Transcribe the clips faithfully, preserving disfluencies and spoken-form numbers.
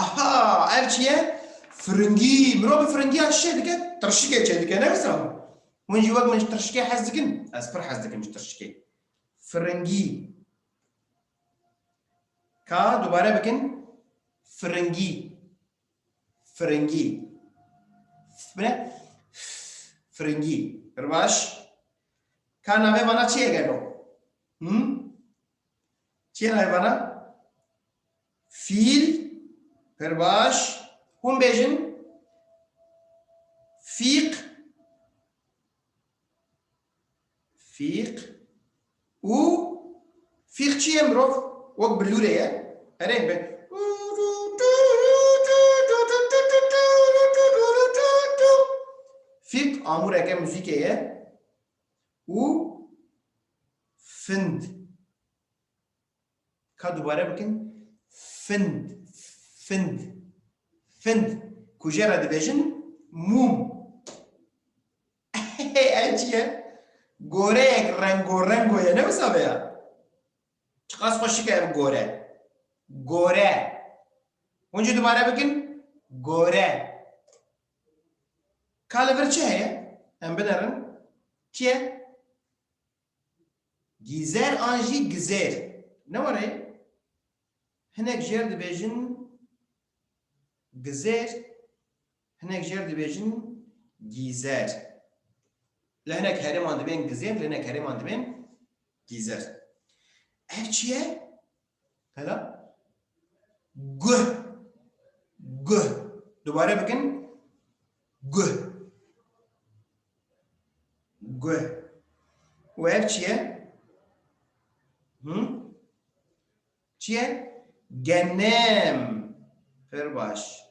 Aha, ev çi ye? Firingî. Mirov bi firingiya çi çêdike? Tirşikê çêdike, ne wisa? Hûn jî wek min ji tirşikê hez dikin? Ez pir hez dikim ji tirşikê. Firingî. Ka dubare bikin. Firingî. Firingî. Bine. Firingî. Pir baş. Ka navê vana çi ye gelo? Hı? Çi ye navê vana? Fîl. Pir baş. Hûn bêjin. Fîq. Fîq. Û fîq çi ye mirov? Wek bilûre ye. Erê be. Fîq amûreke muzîkê ye. Û find. Ka dubare bikin. Find. Find. Find. Ku jê re dibêjin mûm. Ev çi ye? Goreyek rengo rengo ye, ne wisa be ya? Çiqas xweşik e ev gore. Gore. Hûn jî dubare bikin. Gore. Ka li vir çi heye? Em binerin. Çi ye? Gîzer an jî gizêr. Ne were? Hinek jêr dibêjin gizêr, hinek jêr dibêjin gîzer. Li hinek herêman dibên gizêr, li hinek herêman dibên gîzer. Ev çi ye? Hela? Guh. Guh. Dubare bikin. Guh. Guh. Û ev çi ye? Hı? Çi ye? Genim. Pir baş.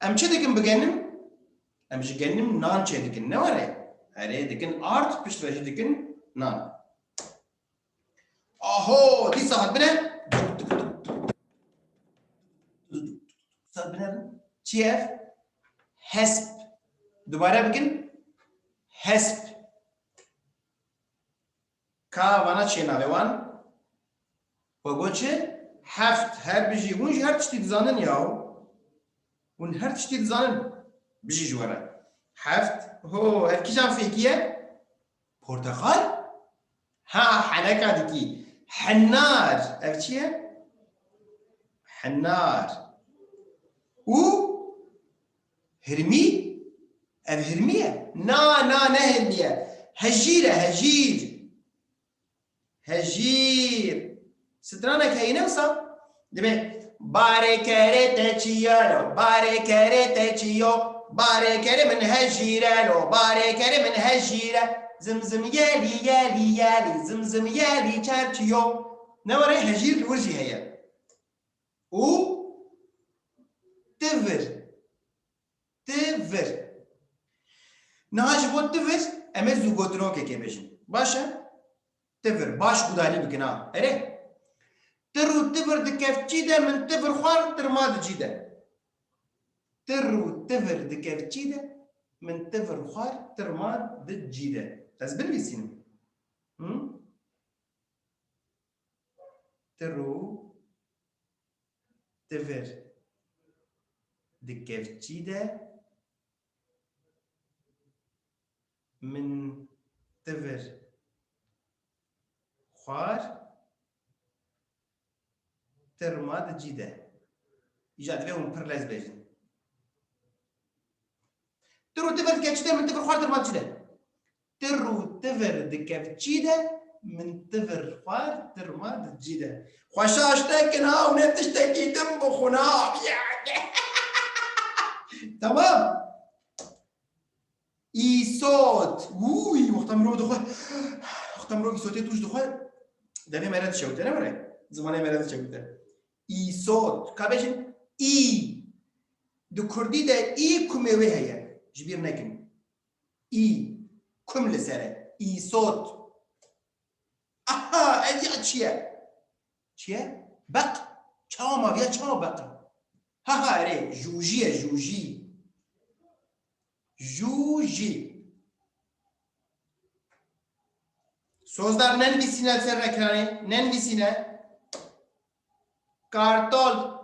Em çi dikin bi genim? Em ji genim nan çêdikin. Ne were? Erê dikin ard, piştre jî dikin nan. Aho, dîsa hat bine. Sat bine. Çi ye ev? Hesp. Dubare bikin. Hesp. Ka vana çi ye navê wan? We got çi? Heft. Her bijî. Hûn jî her tiştî dizanin ya. Hûn her tiştî dizanin. Bijî ji we re. Heft. Ho, ev kîjan fêkî ye? Porteqal? Ha, heneka dikî. Henar. Ev çi ye? Henar. Û hirmî? Ev hirmî ye? Na, na, ne hirmî ye. Hejîr e, hejîr. Hejîr. Stranek heyî ne wisa? Dibê, "Barê kerê te çi ye lo, barê kerê te çi yo, barê kerê min hejîr e lo, barê kerê min hejîr e. Zim zim yelî, yelî, yelî, zim zim yelî çer çi yo." Ne were hejîr li wir jî heye. Û tivir. Tivir. Niha ji bo tivir em ê zûgotinokekê bêjin. Baş e? Tivir. Baş gudarî bikin ha. Erê. Tir û tivir di kevçî de, min tivir xwar, tirma di cî de. Tir û tivir di kevçî de, min tivir xwar, tirma di cî de. Ez binivîsînim. Hı? Tir û tivir di kevçî de, min tivir xwar, tirma di cî de. Îja divê hûn pir lez bêjin. Tir û tivir di kevçî de, min tivir xwar, tirma di cî de. Tir û tivir di kevçî de, min tivir xwar, tirma di cî de. Xweşa ştekin ha, hûn ê tiştekî din bixwin ha. Tamam. Îsot. Wûy, wexta mirov dixwe. Wexta mirov îsotê tûj dixwe. Devê mere dişewite, ne were? Zimanê mere dişewite. Îsot. Ka bêjin î. Di kurdî de î kumê wê heye. Ji bîr nekin. Î. Kum li ser e. Îsot. Aha, ev ya çi ye? Çi ye? Beq. Çawa maviya, çawa beq e? Ha ha, erê, jûjî ye, jûjî. Jûjî. Sozdar, nenivîsîne li ser ekranê, nenivîsîne. Kartal.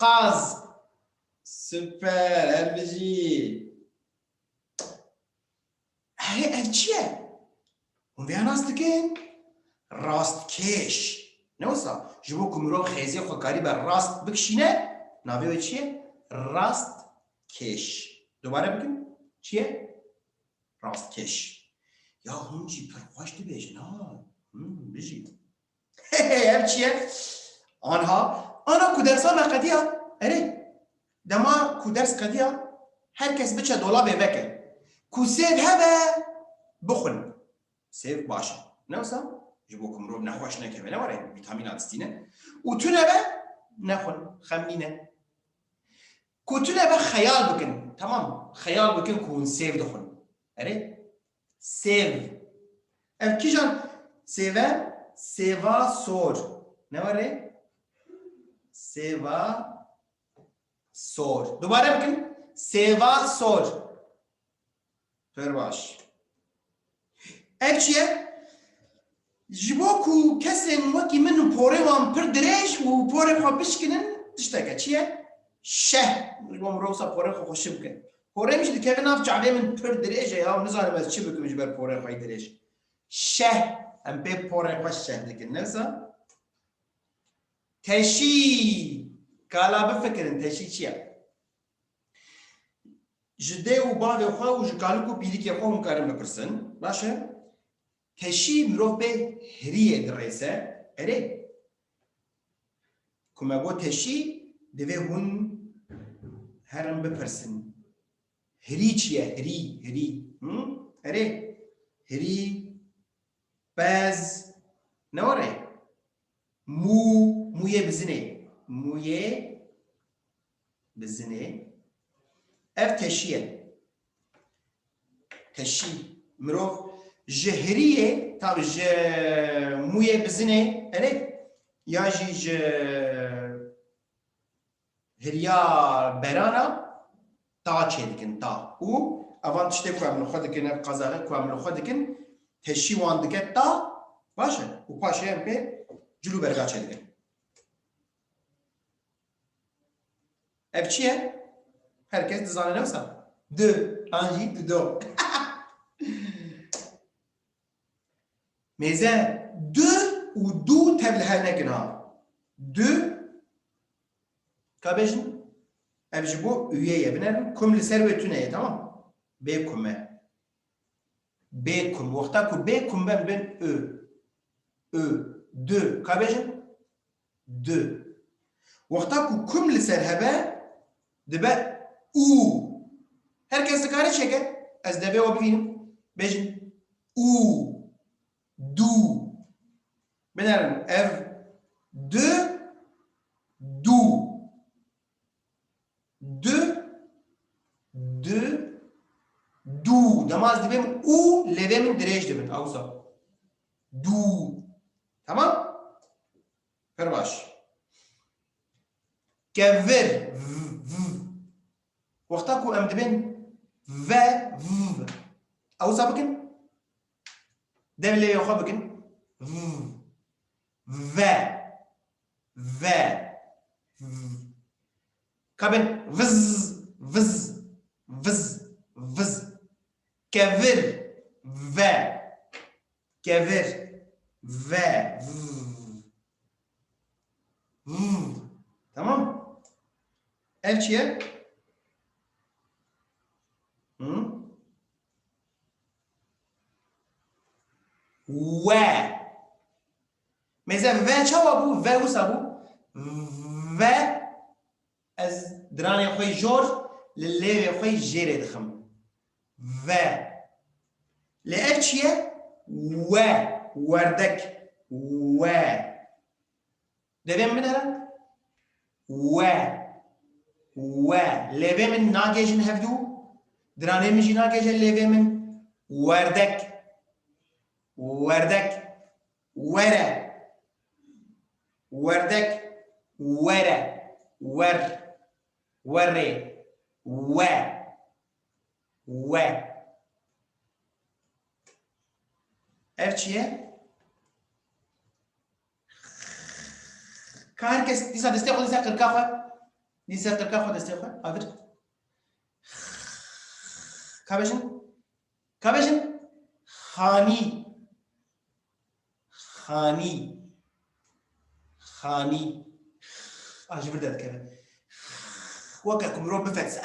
Qaz. Süper, her bijî. Erê, ev çi ye? Hûn vêya nas dikin? Rastkêş. Ne wisa? Ji bo ku mirov xêzê xwe karîbe rast bikişîne, navê wê çi ye? Rastkêş. Dubare bikin. Çi ye? Rastkêş. Ya hûn jî pir xweş dibêjin, ha? Hmm, bijî. Ev çi ye? Anha, ana ku dersa me qediya. Erê, dema ku ders qediya, her kes biçe dolabê veke. Ku sêv hebe, bixwin. Sêv baş e. Ne wisa? Ji bo ku mirov nexweş nekeve, ne were vîtamîna distîne. Û tune be, nexwin, xem nîne. Ku tune be xeyal bikin. Tamam, xeyal bikin ku hûn sêv dixwin. Erê? Sêv. Ev kîjan sêv e? Sêva sor. Ne were? Sêva sor. Dubare bikin. Sêva sor. Pir baş. Ev çi ye? Ji bo ku kesên wekî min porê wan pir dirêj û porê xwe bişkinin, tiştek e. Çi ye? Şeh. Ji bo mirov wisa porê xwe xweşik bike. Porê min jî dikeve nav çavê min pir dirêj e ya, nizanim ez çi bikim ji ber porê xwe yî dirêj. Şeh. Em pê porê xwe şeh dikin. Ne wisa? Teşî. Kala bifikirin, teşî çi ye? Ji dê û bavê xwe û ji kalik û pîlikê xwe hûn karin bipirsin. Baş e? Teşî mirov pê hiriyê dirêse. Erê. Ku me got teşî, divê hûn herin bipirsin. Hirî çi ye? Hirî, hirî. Hı? Erê. Hirî, pez. Ne were? Mû, mûyê bizinê. Mûyê bizinê. Ev teşî ye. Teşî. Mirov ji hiriyê, tabi ji mûyê bizinê, erê, ya jî ji hiriya berana ta çêdikin, ta. Û evan tiştê ku em li xwe dikin, ev qazaxê ku em li xwe dikin, teşî wan dike ta, baş e. Û paşê em pê cil û berga çêdikin. Ev çi ye? Her kes dizane, ne wisa? Du, an jî dudo. Mêze du û du tev li hev nekin ha. Du, ka bêjin, ev ji bo üyê ye, binerin, kum li ser wê tune ye, tamam? Bê kum e. Bê kum. Wexta ku bê kum be, bên ö. Ö. Du. Ka bêjin? Du. Wexta ku kum li ser hebe, dibe û. Her kes dikare çêke. Ez devê we bibînim. Bêjin. Û. Du. Binerin. Ev. Du. Du. Du, du, du. Dema ez dibêm û, lêvê min dirêj dibin. Awsa. Du. Tamam? Pir baş. Kevir. V, v. Wexta ku em dibên ve, v. Awsa bikin. Dev lêvê xwe bikin. V. Ve. Ve. V. Ka bên viz, viz, viz, viz. Kevir, ve. Kevir, ve. V. V. Tamam? Ev çi ye? Hı? We. Mêze ve çawa bû? Ve wisa bû. Ve, ez diranê xwe jor li lêvê xwe jêrê dixim. Ve. Lê ev çi ye? We. Werdek. We. Devê min binere. We. We. Lêvê min nagêjin hevdû. Diranê min jî nagêje lêvê min. Werdek. Werdek. Were. Werdek. Were. Wer. Werê. We. We. Ev çi ye? Ka her kes dîsa destê xwe dîsa qirka xwe. Dîsa qirka xwe destê xwe. Avir. Ka bêjin? Ka bêjin? Xanî. Xanî. Xanî. A ji vir derdikeve. Weke ku mirov bifekse.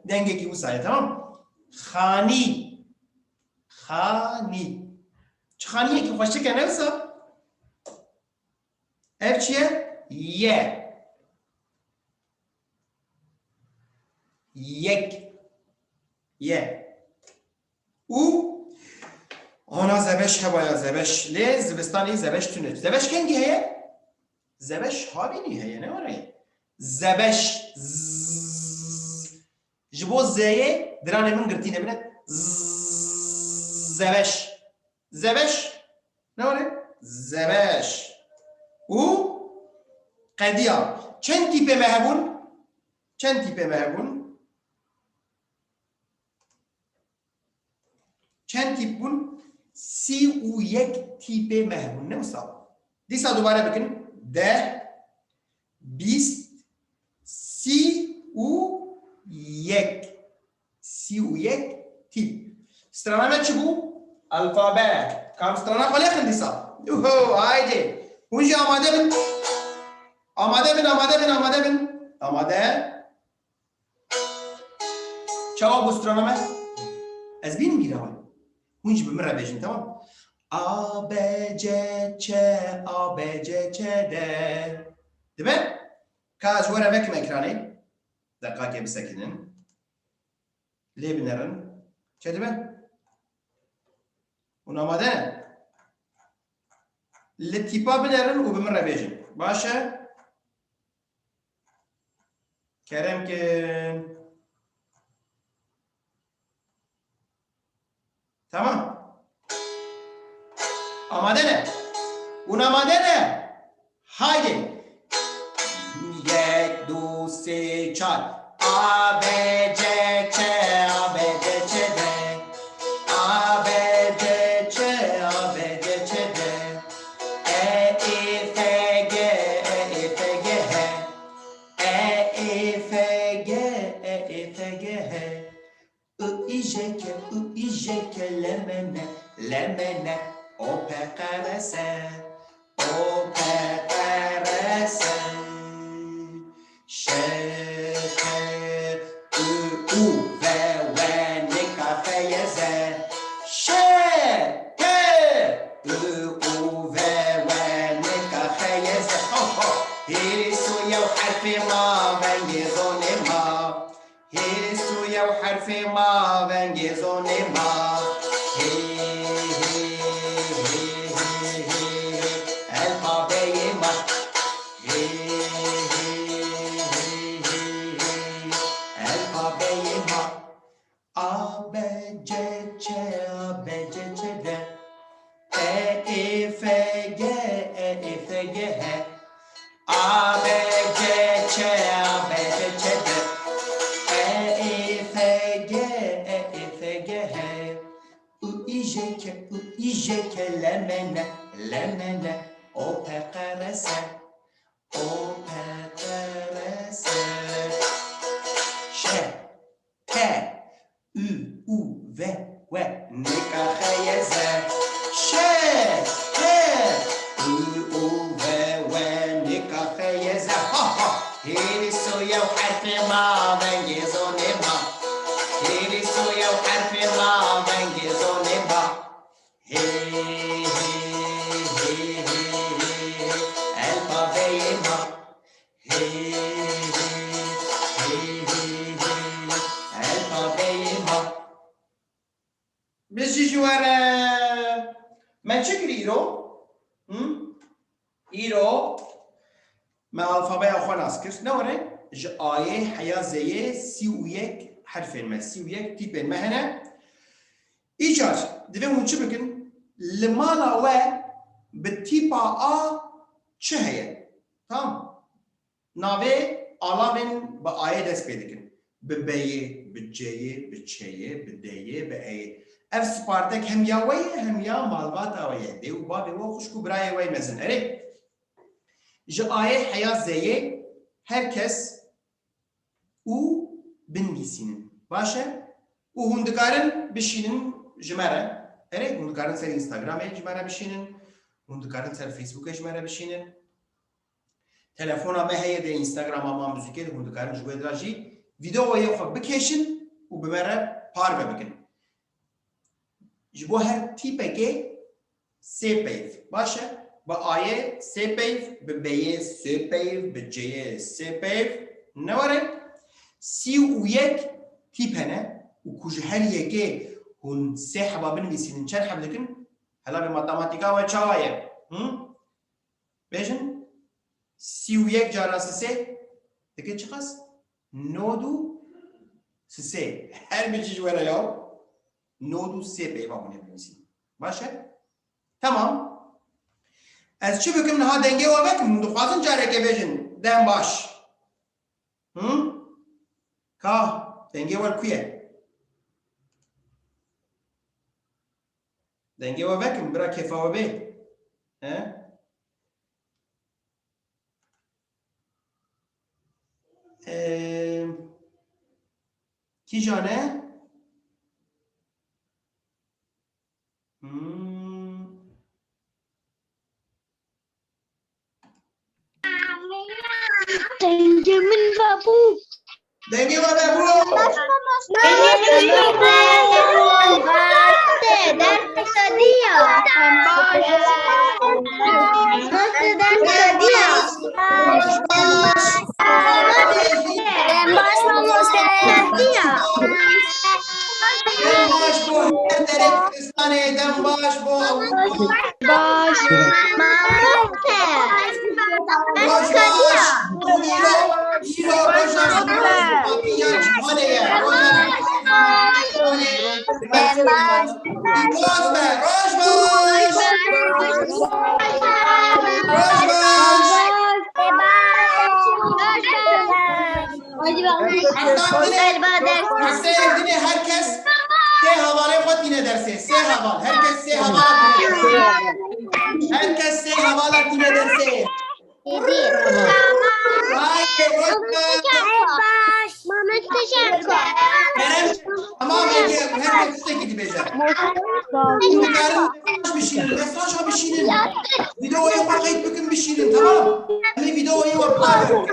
Dengekî wisa ye, tamam? Xanî. Xanî. Çi xaniyekî xweşik e, ne wisa? Ev çi ye? Ye. Yek. Ye. Û ana zebeş hebaya zebeş. Lê zivistanê zebeş tune. Zebeş kengî heye? Zebeş havînî heye, ne were? Zebeş. Zzz. Ji bo zeyê diranê min girtîne bine. Zzz. Zebeş. Zebeş. Ne were? Zebeş. Û qediya. Çend tîpê me hebûn? Çend tîpê me hebûn? Çend tîp bûn? Sî û yek tîpê me hebûn. Ne wisa? Dîsa dubare bikin. Deh, bîst, sî û yek. Sî û yek tîp. Strana me çi bû? Alfabe. Kam strana xwe lêxin dîsa? Uho, haydi. Hûn jî amade bin. Amade bin, amade bin, amade bin. Amade. Çawa bû strana me? Ez bînim bîra we. Hûn jî bi min re bêjin, temam? A, B, C, Ç, A, B, C, Ç, D. Dibe? Ka ez were vekim ekranê. Deqakê bisekinin. Lê binerin. Çi dibe? Hûn amade ne? Li tîpa binerin û bi min re bêjin. Baş e? Kerem kin. Tamam. Amade ne? Hûn amade ne? Haydi. Yek, du, sê, çar. A, B, C, Ç, A, B, C, Ç, D. A, B, C, Ç, A, B, C, Ç, D. E, Ê, F, G, E, Ê, F, G, H. E, Ê, F, G, E, Ê, F, G, H. I, İ, J, K, I, İ, J, K, L, M, N, L, M, N, O, P, Q, R, S, O, P, Q, R, S, Ş, T, Ü, U, V, W, N, K, F, Y, Z, Ş, T, Ü, U, V, W, N, K, F, Y, Z. Ho, ho. Hêrî sû yew herfê ma, vengê zonê ma. Hê sû yew herfê ma, vengê zonê ma. Hê, hê, hê, hê, hê, hê. Elfabeyê ma. Hê, hê, hê, hê, hê, hê. Elfabeyê ma. A, B, C, Ç, A, B, C, Ç, D. E, Ê, F, G, E, Ê, F, G, H. A, B, C, Ç, A, B, C, Ç, D. E, Ê, F, G, E, Ê, F, G, H. I, İ, J, K, I, İ, J, K, L, M, N, L, M, N, O, P, Q, R, S. O, P, Q, R, S. Ş, T, Ü, U, V, W, N, K, F, Y, Z. Ş, T, Ü, U, V, W, N, K, F, Y, Z. Ha, ha. Hêrî sû yew herfê ma, vengê zonê ma. Hêrî sû yew herfê ma, vengê zonê ma. Hê, hê, hê, hê, hê, hê, elfabeyê ma. Hê, hê, hê, hê, hê, elfabeyê ma. Bijî ji we re. Me çi kir îro? Hı? Îro me alfabeya xwe nas kir. Ne were? Ji Ayê heya Zeyê sî û yek herfên me, sî û yek tîpên me hene. Îcar divê hûn çi bikin? Li mala we bi tîpa A çi heye? Tamam. Navê alavên bi Ayê dest pê dikin. Bi B'yê, bi C'yê, bi Ç'yê, bi D'yê, bi E'yê. Ev spartek hem ya we ye, hem ya malbata we ye. Dê û bavê we, xwişk û birayê we yê mezin. Erê, ji Ayê heya Z'yê her kes û binivîsînin. Baş e? Û hûn dikarin bişînin ji me re. Erê, hûn dikarin ser Instagramê ji me re bişînin. Hûn dikarin ser Facebookê ji me re bişînin. Telefona me heye de Instagrama ma muzîkê de hûn dikarin ji wê de jî vîdeoyê xwe bikêşin û bi me re parve bikin. Ji bo her tîpekê sê peyv. Baş e? Bi Ayê sê peyv, bi B'yê sê peyv, bi C'yê sê peyv. Ne were? Sî û yek tîp hene û ku ji her yekê hûn sê heba binivîsînin, çend heb dikin? Hela bi matematîka we çawa ye? Hı? Bêjin, sî û yek cara sisê dike çiqas? Nod û sisê. Her biçî ji we re ya. Nod û sê peyva hûn ê binivîsîn. Baş e? Temam. Ez çi bikim niha dengê we vekim? Hûn dixwazin careke bêjin, dem baş. Hı? Ka, dengê we li ku ye? Dengê we vekim, bira kêfa we bê. He? Ee, kîjan e? Hmm. Dengê min vebû. Dengê we vebû. Dengê min vebû. Dersa diya. Dersa diya. Baş, baş. Baş, mamoste. Diya. Dem baş bo her derê Kurdistanê, dem baş bo Ewropa. Baş. Mamoste. Roj baş. Îro, îro roja Mamoste. Papiya Ciwanê ye. Roja Mamoste. Roj baş. Hatta dinê, hatta dinê her kes sê hevalê xwe tîne dersê. Sê heval. Her kes sê hevala tîne dersê. Her kes sê hevala tîne dersê. Haydi, Rojda. Baş. Mehmet Teşekkür. Kerem, tamam, peki, her kes tiştekî dibêje. Hûn dikarin mesaj bişînin, mesaj bişînin. Videoyê xwe qeyd bikin, bişînin, tamam? Em ê videoyê we bilaxin.